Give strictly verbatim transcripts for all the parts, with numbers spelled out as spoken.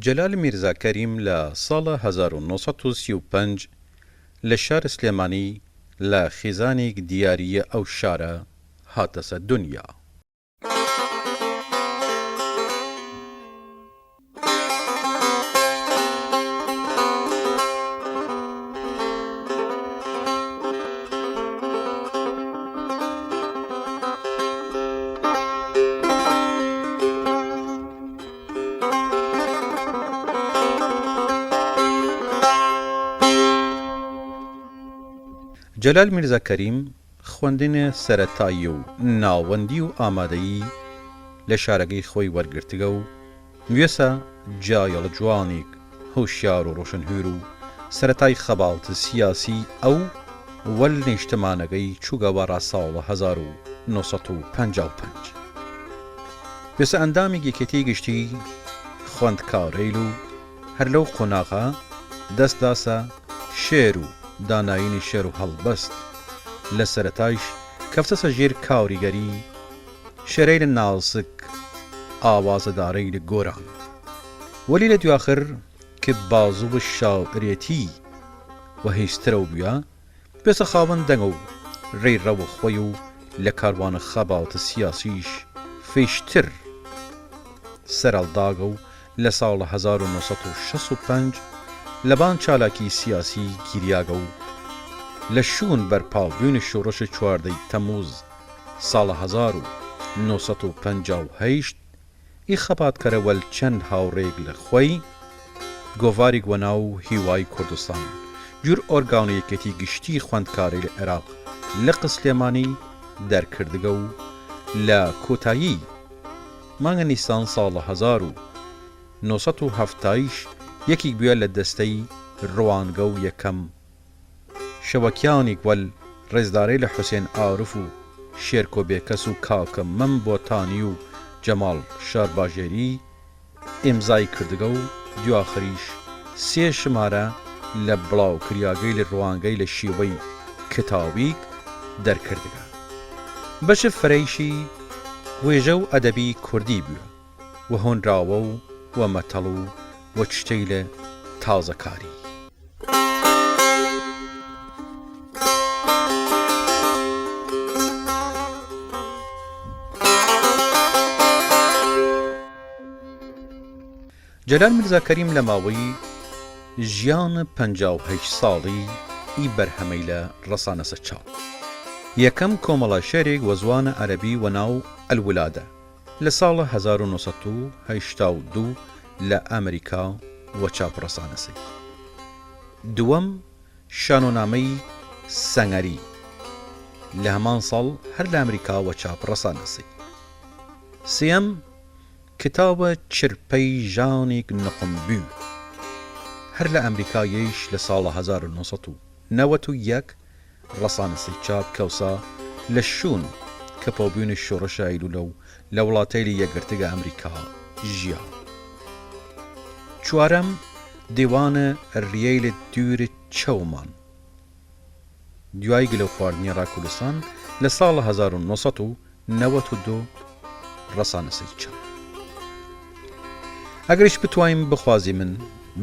جەلال میرزا کەریم لە ساڵە هەزار و نۆ سەد و سی و پەنج لە شار سلێمانی لە خیزانیگ دیاریە ئەو شارە هاتەسە دنیا. جەلال میرزا کەریم خوەندنێ سەرەتایی و ناوەندی و ئامادەیی لە شارەگەی خوەی وەرگرتگە و ویەسە جایەڵ جوانیگ هوشیار و روشنهویر و سەرەتای خەباڵت سیاسی ئەو وەل نیشتمانەگەی چوگە وەڕا ساڵ هەزار و نۆ سەد و پەنجا و پەنج. ویەسە ئەندامیگ یەکێتی گشتی خوەندکارەیل و هەر لەو قوناغە دەس داسە شێر و دانایینی شێر و هەڵبەست. لە سەرەتایش کەفتەسە ژیر کاریگەری شێرەیل ناسک ئاوازەدارەیل گۆران. وەلی لە دواخر ک بازوو شاعرێتی و هیزترەو بویە، بێسە خاوەن دەنگ و رەی رەو خوەی و لە کاروان خەباڵت سیاسیش فیشتر سەرەڵداگە و لە ساڵ هەزار و نۆ سەد و شەست و پەنج لەبان چالاکی سیاسی گیریاگە و لە شوون بەرپاڵبوین شوڕش چواردەی تەمووز ساڵ هەزار و نۆ سەد و پەنجا و هەشت ئی خەباتکەرە وەل چەن هاوڕێیگ لە خوەی گۆڤاریگ وەناو هیوای کوردستان، جوور ئۆرگان یەکێتی گشتی خوەندکارەیل عراق لق سلێمانی دەرکردگە و لە کۆتایی مانگ نیسان ساڵ هەزار و نۆ سەد و هەفتایش یەکیگ بویە لە دەستەی روانگە و یەکەم شەوەکیانیگ وەل رێزدارەیل حوسێن عارف و شێرکۆ بێکەس و کاکە مەم بۆتانی و جەماڵ شارباژێری ئیمزای کردگە و دواخریش سێ شمارە لە بڵاوکریاگەیل روانگەی لە شیوەی کتاویگ دەرکردگە. بەش فرەیشی وێژە و ئەدەبی کوردی بویە و هۆنراوە و وە مەتەڵ و وە چشتەیل تازەکاری. جەلال میرزا کەریم لە ماوەی ژیان پەنجا و هەشت ساڵی ئی بەرهەمەیلە رەسانەسە چاپ. یەکەم کۆمەڵە شێریگ وە زوان عەرەبی وە ناو الولادە لە ساڵ هەزار و نۆ سەد و هەشتا و دوو لە ئەمریکا وە چاپ رەسانەسەی. دووەم شانۆنامەی سەنگەری لە هەمان ساڵ هەر لە ئەمریکا وە چاپ رەسانەسەی. سێیەم کتاوە چرپەی ژانیگ نقم بوی هەر لە ئەمریکا یەیش لە ساڵ هەزار و نۆ سەد و نەوەد و یەک رەسانەسەی چاپ کەوسا لە شوون کەپەوبوین شۆڕش ئەیلولە و لە وڵاتەیل یەکگرتگە ئەمریکا ژیا. چوارەم دیوانە ریەیل دور چەومان دویای گلەوخواردنی را کوردستان لە ساڵ هەزار و نۆ سەد و نەوەد و دوو رەسانەسەی چاپ. ئەگەریش بتوایم بخوازیمن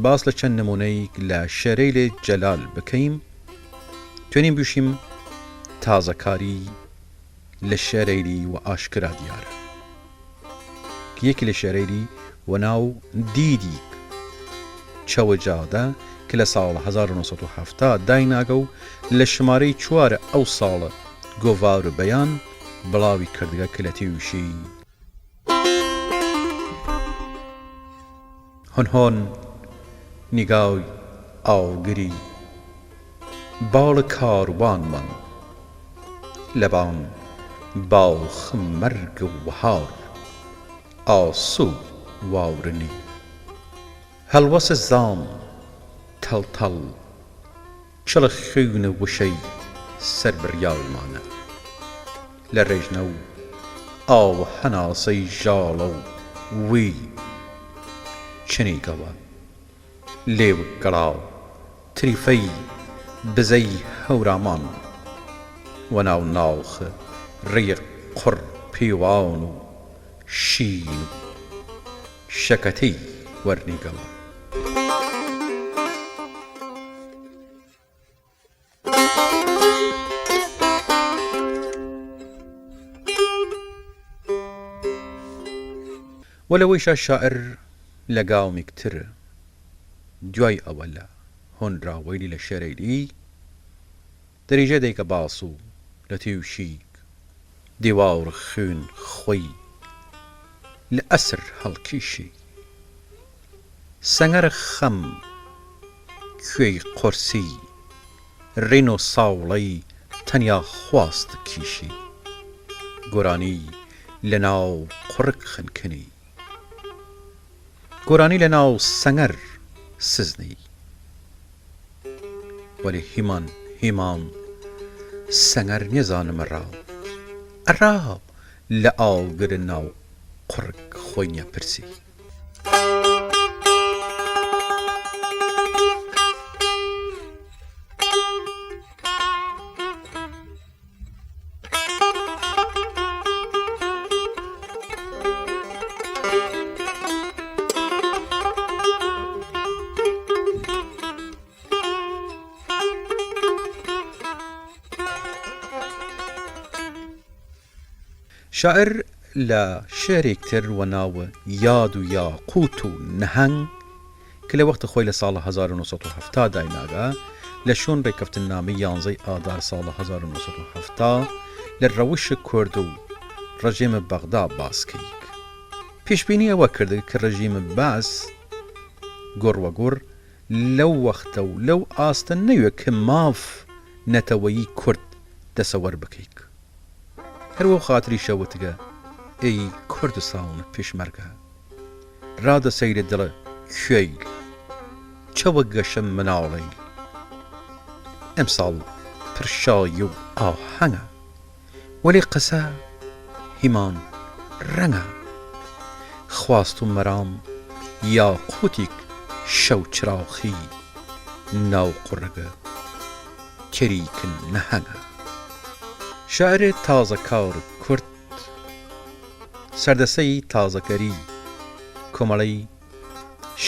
باس لە چەن نمونەیگ لە شێرەیل جەلال بکەیم، توێنیم بویشیم تازەکاری لە شێرەیلی وە ئاشکرا دیارە. ک یەکی لە شێرەیلی وە ناو دیدیگ چەوە جادە ک لە ساڵ هەزار و نۆ سەد و هەفتا دایناگە و لە شمارەی چوار ئەو ساڵە گۆڤار و بەیان بڵاوی کردگە ک لە تیوشی هۆنهۆن نیگای ئاوگری باڵ کاروانمان لەبان باوخ مەرگ و وەهار ئاسو واورنی هەڵوەس زام تەڵتەڵ چڵ خوینە وشەی سەربڕیاومانە لە رێژنە و ئاو هەناسەی ژاڵە و وی چنیگەوە لێوک گەڵاو تریفەی بزەی هەورامان وە ناو ناوخ ریق قڕ پیوان و شین و شەکەتەی وەرنیگەڵە. وەلەوەیشا شاعر لە گاومیگ تر دویای ئەوە لە هۆنراوەیلی لە شێرەیلی دریژە دەیکە باس و لە تیوشیگ دیواور خوین خوەی لە ئەسر هەڵکیشی. سەنگەر خەم کوێی قۆرسی، رین و ساوڵەی تەنیا خواست کیشی. گۆرانی لە ناو قوڕگ خنکنی، گۆرانی لە ناو سەنگەر سزنی. وەلی هیمان، هیمان سەنگەر نیەزانم ئەرا، ئەرا لە ئاڵگر ناو قوڕگ خوەی نیەپرسی. شاعر لە شێریگ تر وە ناو یاد و یاقووت و نەهەنگ ک لە وەخت خوەی لە ساڵ هەزار و نۆ سەد و هەفتا دایناگە، لە شوون رێککەفتننامەی یانزەی ئادار ساڵ هەزار و نۆ سەد و هەفتا لە رەوش کورد و رژیم بەغدا باس کەیگ، پیشبینی ئەوە کردگ ک رژیم بەعس گوڕ وەگوڕ لەو وەختە و لەو ئاستە نەویە ک ماف نەتەوەیی کورد دەسەوەر بکەیگ. هەر وەو خاتریشە وتگە، ئێ کوردسان پیشمەرگە، رادەسەیلە دڵە کوێیل، چەوە گەشە مناڵەیل. ئمساڵ پرشای و ئاهەنگە، وەلی قسە هیمان رەنگە. خواست و مەرام یاقووتیگ شەو چراخی ناو قوڕگە کەری ک نەهەنگە. شاعر تازەکار کورد سەردەسەی تازەکەری کۆمەڵەی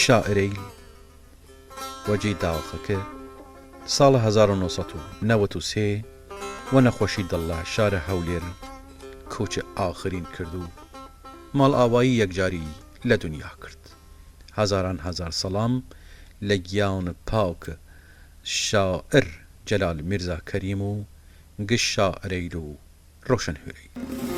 شاعرەیل وەجی داخە ک ساڵ هەزار و نۆ سەد و نەوەد و سێ وە نەخوەشی دڵ لە شار هەولێر کووچ ئاخرین کرد و ماڵئاوایی یەکجاری لە دنیا کرد. هەزاران هەزار سەڵام لە گیان پاک شاعر جەلال میرزا کەریم و گشت شاعرەیل و روشنهویرەیل.